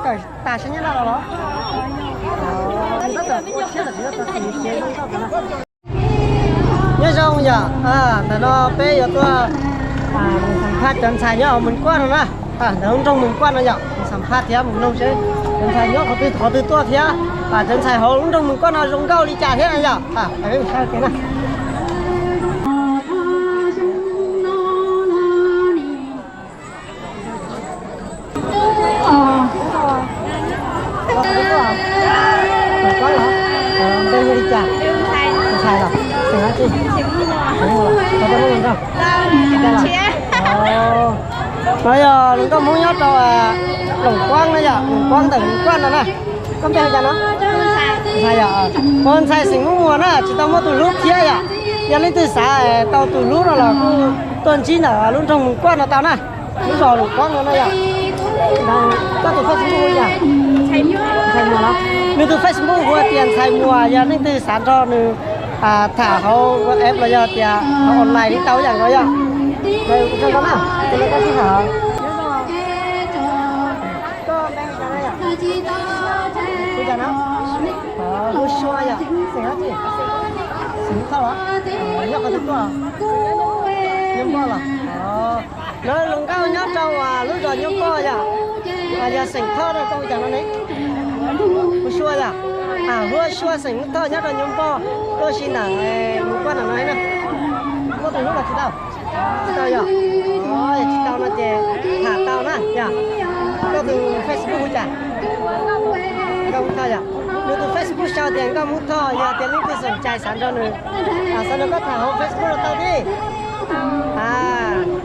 Tas sab nyob no los? Nyob zoo yom, ntawm no peb yuav tuaj xam phaj cov ntxhais nyob hauv Mees Kuaj no na. Ntawm lub nroog Mees Kuaj no yom, xam phaj thiab mus noog seb cov ntxhais nyob qhov twg qhov twg tuaj thiab cov ntxhais hauv lub nroog Mees Kuaj no zoo nkauj li cas thiab na yom. Peb mus saib kiag na. Npe hu li cas? Ntxhais los? Xeem dab tsi? Xeem Muas. Koj tau muaj hluas nraug? No yog hluas nkauj Hmoob nyob rau Loos Kuab na yom, Loos Kuab ntawm Loos Kuab no na. Koj npe hu cas no? Ntxhais yom. Ua ntxhais xeem Muas na, tsis tau muaj tus hlub thiab yom. Yog leej twg xav tau tus hlub no los kuj tuaj ntsib ntawm lub nroog Moos Kuaj no tau na. Lub zos Loos Kuab no na yom. Koj tus Facebook hu li cas? Ntxhais Muas los? Nws tus Facebook hu tias Ntxhais Muas, yog leej twg xav nrog nws tham hauv WhatsApp los yog tias hauv online li tau yam nkaus yom. Ua tsaug ntau na, tus no koj sib tham. Koj npe hu cas na yom? Hu cas no? Hu Sua yom, xeem dab tsi? Xeem Thoj los? Nyob qhov twg tuaj? Nyuj Npoj los? Lawv hluas nkauj nyob rau lub zos Nyuj Npoj yom. Yog xeem Thoj no koj hu cas no ne? Hu Sua yom. Hu Sua xeem Thoj nyob rau Nyuj Npoj, tuaj si ntawm Moos Kuaj ntawm no na. Muaj tus hlub los tsis tau? Tsis tau yom. Tsis tau no ces tham tau na yom. Koj tus Facebook hu cas? Nkauj Hmoob Thoj yom. Nws tus Facebook sau tias Nkauj Hmoob Thoj, yog tias leej twg xoom cai xav nrog nws, xav nrog koj tham hauv Facebook los tau thiab.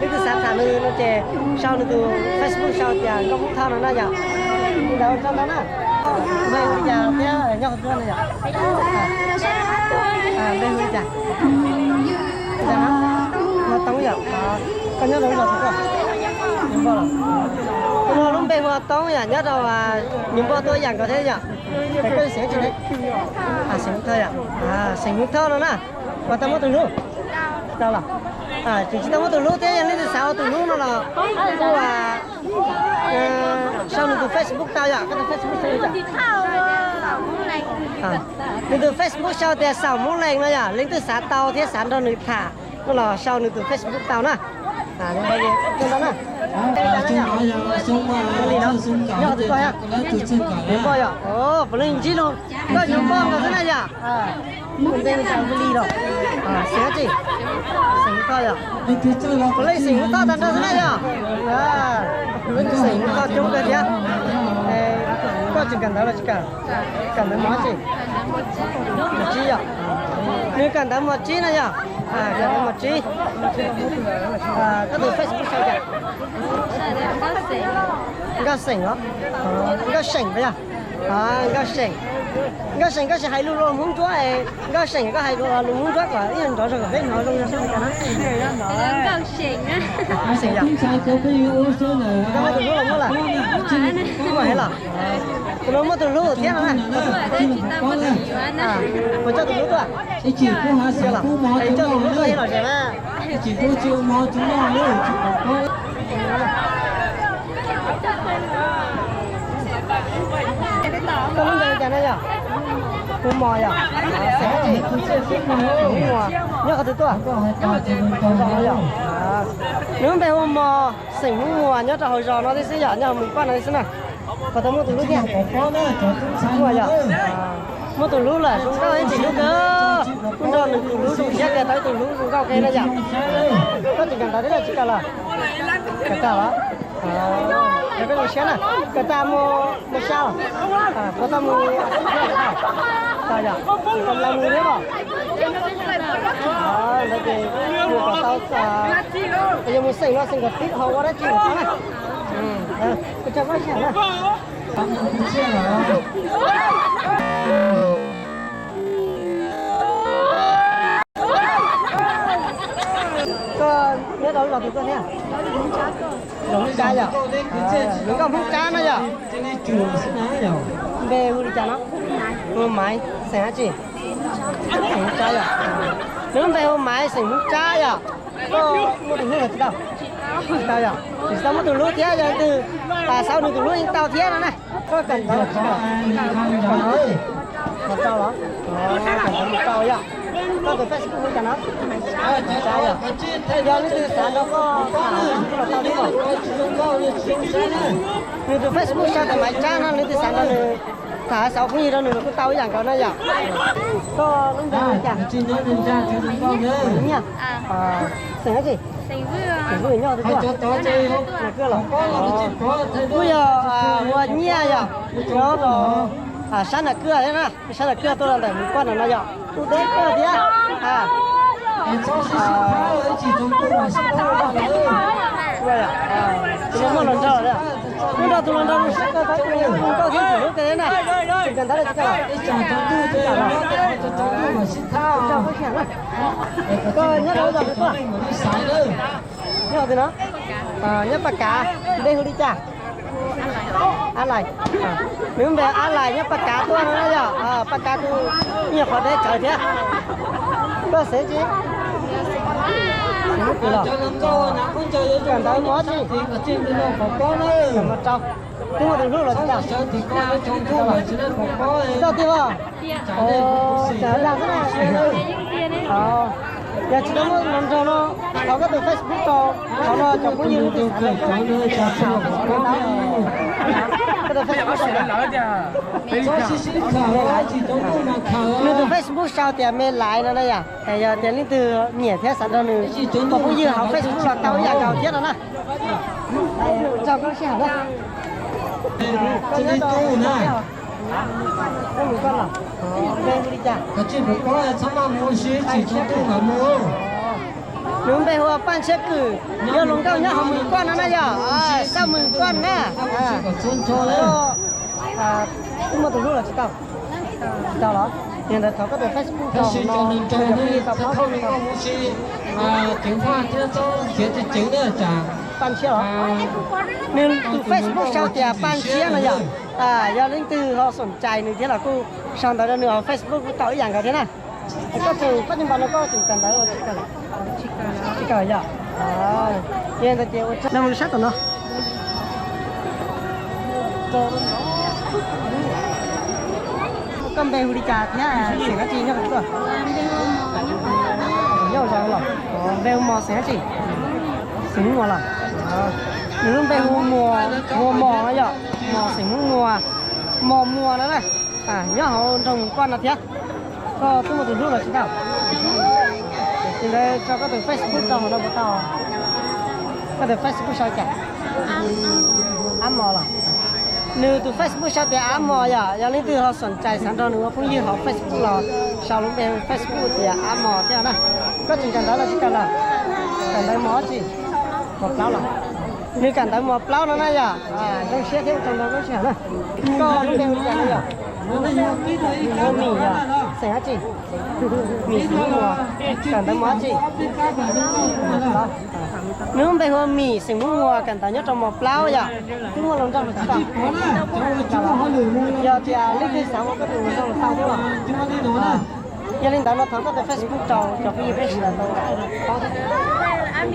Leej twg xav tham nws no ces sau nws tus Facebook sau tias Nkauj Hmoob Thoj no na yom. Ntawd ua tsaug ntau na. Npe hu li cas thiab nyob qhov twg no yom? Npe hu li cas? Hu Toob yom. Koj nyob rau lub zos twg tuaj? Nyuj Npoj los? Tus no lub npe hu ua Toob yom, nyob rau Nyuj Npoj tuaj yam nkaus thiab yom. Koj xeem dab tsi ne? Xeem Thoj yom. Xeem Hmoob Thoj no na. Puas tau muaj tus hlub? Tsis tau los? Tseem tsis tau muaj tus hlub thiab, yog leej twg xav ua tus hlub no los kuj sau nws tus Facebook tau yom. Koj tus Facebook sau li cas? Nws tus Facebook sau tias Xaum Hmoob Lees no yom, leej twg xav tau thiab xav nrog nws tham no los sau nws tus Facebook tau na. Ntau na. Nyob qhov twg tuaj yom? Nyuj Npoj yom. Puav leej ntsib lus koj Nyuj Npoj nkaus xwb na yom. Npe hu li los? Xeem dab tsi? Xeem Hmoob Thoj yom. Puav leej xeem Hmoob Thoj tag nrho xwb na yom. Xeem Hmoob Thoj coob kawg thiab. Koj tseem kawm ntawv los tsis kawm? Kawm ntawv mos dab tsi? Mos tsib yom. Nws kawm ntawv mos tsib na yom. Kawm ntawv mos tsib. Koj tus Facebook sau cas? Nkauj Xeem los? Nkauj Seem puas yog? Nkauj Seem. Nkauj Seem, koj sim hais lus Hmoob Ntsuab es, Nkauj Seem, koj hais lus Hmoob Ntsuab kom ib yam nrov zog kom peb hnov zoo yog xyov li cas na. Nkauj Seem yom. Koj muaj tus hlub los muaj lawm? Muaj heev los? Tus no muaj tus hlub thiab no na. Puas coj tus hlub tuaj? Coj tus hlub tuaj ib los zem na. Koj lub npe hu cas na yom? Hu Mos yom. Hu Mos, nyob qhov twg tuaj? Hauv zos no yom. Nws lub npe hu Mos, xeem Hmoob Muas, nyob rau hauv zos no thiab xwb yom, nyob hauv Moos Kuaj no thiab xwb na. Puas tau muaj tus hlub thiab? Muaj yom. Muaj tus hlub lawm, zoo nkauj ib txhis hlub kawg. Kuj nrog nws tus hlub zoo siab tias tau ib tug hlub zoo nkauj kawg na yom. Koj tseem kawm ntawv thiab los tsis kawm los? Kawm tas los? Yog koj zoo siab na. Kawm tas mus, mus xya los? Puas tau mus, tau yom, kawm tas mus thiab los? Ntawd ces mus kom tau, yog mus xeem no xeem kom tib qho ua dab tsi kom tau na. Ua tsaug koj sij hawm na. Koj nyob rau lub zos twg tuaj thiab? Zos Hmoob Tsab yom. Nkauj Hmoob Tsab no yom. Npe hu li cas no? Hu Maiv, xeem dab tsi? Xeem Hmoob Tsab yom. Nws lub npe hu Maiv, xeem Hmoob Tsab yom. Koj muaj tus hlub los tsis tau? Tsis tau yog, tsis tau muaj tus hlub thiab, yog leej twg xav nws tus hlub yeej tau thiab no na. Koj kawm ntawv los tsis kawm? Kawm ntawv los? Kawm ntawv mus tau yog. Koj tus Facebook hu cas no? Maiv Tsab yog. Yog leej twg xav nrog koj tham los tau thiab os. Nws tus Facebook sau tias Maiv Tsab no, leej twg xav nrog nws tham xav ua phooj ywg rau nws los kuj tau ib yam nkaus na yom. Koj lub npe hu li cas? Nyiaj. Xeem dab tsi? Xeem Vwj nyob twg tuaj? Nam Kwj los? Kuj yog ua Nyiaj yog nyob rau sab Nam Kwj thiab na, sab Nam Kwj tuaj rau ntawm Mus Kuaj no no yog kuj deb kawg thiab. Tus muaj hluas nraug, kuj nrog tus hluas nraug zoo siab kawg, tus hluas nraug thiab tsis hlub kawg thiab na. Tseem kawm ntawv los tsis kawm? Koj nyob rau zos twg tuaj? Nyob twg no? Nyob Paj Kav. Npe hu li cas? Ab Lais. Nws lub npe Ab Lais nyob Paj Kav tuaj no na yog. Paj Kav kuj nyuag qhov deb tsawv thiab. Koj xeem tsi? Xeem Hmoob Kwm los? Kawm ntawv mos dab tsi? Kawm mos rau. Twb muaj tus hlub los tsis tau? Tsis tau tiag os. Cas dag xwb na. Yog tsis tau muaj hluas nraug no, thov koj tus Facebook rau hauv no cov phooj ywg leej twg xav nrog koj tham. Koj tus Facebook sau tias, nws tus Facebook sau tias Me Laiv no na yom. Yog tias leej twg nyiam thiab xav nrog nws ua phooj ywg hauv Facebook los tau ib yam nkaus thiab no na. Tsaug koj sij hawm na. Koj nyob rau, koj mus koj los, npe hu li cas? Nws npe hu ua Paj Ntshiab Kwm, yog hluas nkauj nyob hauv Mws Kuaj no na yog, xab Mws Kuaj na. Koj twb muaj tus hlub los tsis tau? Tsis tau los? Yog ntawd thov koj tus Facebook rau no, cov phooj ywg tau paub tau. Paj Ntshiab los? Nws tus Facebook sau tias Paj Ntshiab no yog. Yog leej twg ho xoom cais nws thiab los kuj sau ntawv rau nws hauv Facebook kuj tau ib yam nkaus thiab na. Koj tseem, koj cov npam no koj tseem kawm ntawv los tsis kawm? Tsis kawm yog? Yog ntawd ces ua tsaug. Mus sab tom no. Koj npe hu li cas thiab xeem dab tsi nyob qhov twg tuaj? Nyob zoo los? Npe hu Mos xeem dab tsi? Xeem Hmoob Muas los? Nws lub npe hu Muas, Muas Mos no yog? Mos xeem Hmoob Muas, Mos Muas no na. Nyob hauv nroog Mus Kuaj no thiab. Koj twb muaj tus hlub los tsis tau? Ces ntawd tso koj tus Facebook rau hauv no puas tau? Koj tus Facebook sau cas? Ab Mos los? Nws tus Facebook sau tias Ab Mos yog, yog leej twg ho xoom cais xav nrog nws ua phooj ywg hauv Facebook los sau lub npe Facebook tias Ab Mos thiab na. Koj tseem kawm ntawv los tsis kawm lawm? Kawm ntawv mos dab tsi? Mos plaub los? Nws kawm ntawv mos plaub no na yog? Zoo siab thiab ua tsaug ntau koj sij hawm na. Koj lub npe hu li cas no yog? Mim yog? Xeem dab tsi? Mim xeem Hmoob Muas. Kawm ntawv mos dab tsi? Nws lub npe hu ua Mim xeem Hmoob Muas, kawm ntawv nyob rau mos plaub yog? Twb muaj hluas nraug los tsis tau? Yog tias leej twg xav ua koj tus hluas nraug los tau thiab los? Yog li ntawd no thov koj tus Facebook rau cov phooj ywg peb sawv daws tau paub thiab. Ab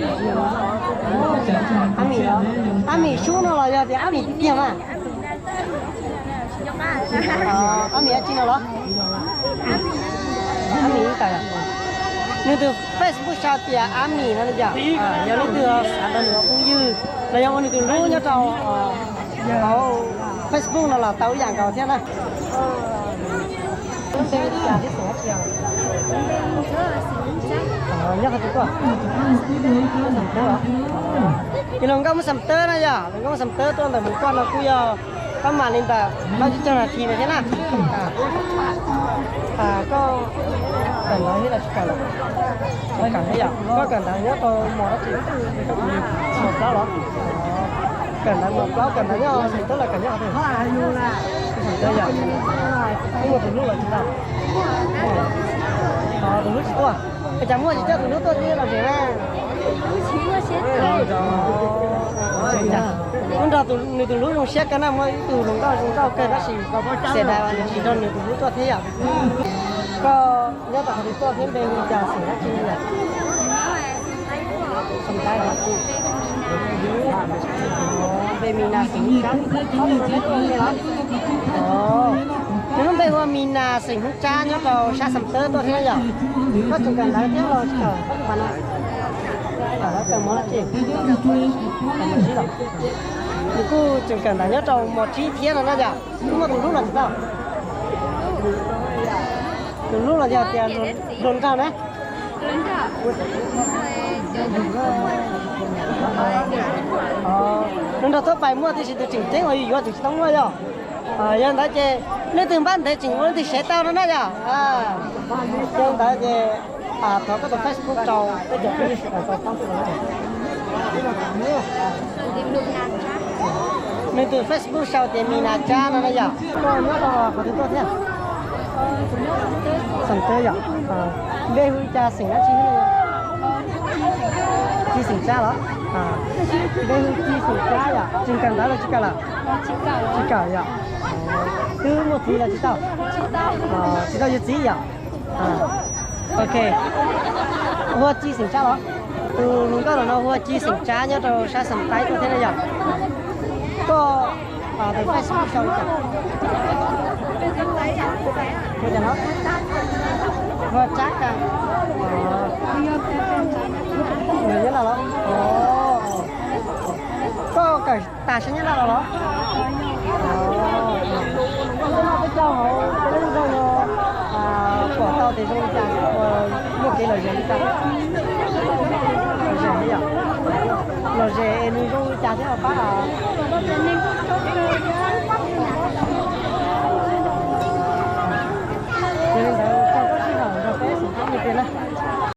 Mim los? Ab Mim Sub no los yog tias Ab Mim tiag tiag mas? Ab Mim dab tsi no los? Ab Mim ib tawm. Nws tus Facebook sau tias Ab Mim no yog? Yog leej twg xav nrog nws ua phooj ywg los yog ua nws tus hlub nyob rau hauv Facebook no los tau ib yam nkaus thiab na. Lub npe hu li cas thiab xeem dab tsi? Nyob qhov twg tuaj? Ces hluas nkauj Hmoob Xam Tawb na yog, hluas nkauj Hmoob Xam Tawb tuaj ntawm Mus Kuaj no kuj yog pab mam li ntawm plaub tsib caug nas this ntawd thiab na. Koj kawm ntawv thiab los tsis kawm lawm? Tsis kawm thiab yog? Koj kawm ntawv nyob rau mos dab tsi? Mos plaub los? Kawm ntawv mos plaub, kawm ntawv nyob Xam Tawb los kawm nyob qhov twg? Xam Tawb yog? Twb muaj tus hlub los tsis tau? Tus hlub tsis tuaj. Es cas muaj tsis coj tus hlub tuaj thiab los tsev na? Kuj nrog nws tus hlub zoo siab kawg na, muaj ib tug hluas nkauj zoo nkauj kawg tab sis xia dais nws tsis nrog nws tus hlub tuaj thiab yom. Koj nyob tom qhov twg tuaj thiab npe hu li cas xeem dab tsi yom? Xeem Thaib los? Npe Mis Nas xeem Hmoob Tsab. Nws lub npe hu ua Mis Nas xeem Hmoob Tsab nyob rau sab Xam Tawb tuaj thiab yom. Koj tseem kawm ntawv thiab los tsis kawm? Koj tseem kawm ntawv, kawm mov los tsis? Nws kuj tseem kawm ntawv nyob rau mos tsib thiab no na yom. Koj muaj tus hlub los tsis tau? Tus hlub los yog tias hluas nraug na? Hluas nraug tuaj pais muaj, tiam sis tus tseem ceeb uas yus yuav tseem tsis tau muaj yog. Yog ntawd ces leej twg npaj ntev tseem ua leej twg sev tau no na yom. Yog ntawd ces thov koj tus Facebook rau peb cov phooj ywg sawv daws tau paub. Nws tus Facebook sau tias Mis Nas Tsab no na yom. Koj nyob rau qhov twg tuaj thiab? Xam Tawb yom. Npe hu li cas, xeem dab tsi thiab? Ci xeem Tsab los? Npe hu Ci xeem Tsab yom. Tseem kawm ntawv los tsis kawm lawm? Tsis kawm yom. Twb muaj txiv los tsis tau? Tsis tau yuav txiv yom. Ok. Hu ua Ci xeem Tsab los? Tus hluas nkauj no hu ua Ci xeem Tsab nyob rau sab Xam Tawb tuaj thiab na yom. Koj tus Facebook sau li cas? Hu ua Tsab Kas. Nws nyob Laj los? Koj kawm tas sab Nyab Laj los los? Koj noj peb caug hauv peb lub zej zog no, pom tau tias zoo li cas, muaj kev lom zem li cas? Lom zem thiab yom. Lom zem es nws zoo li cas thiab pab?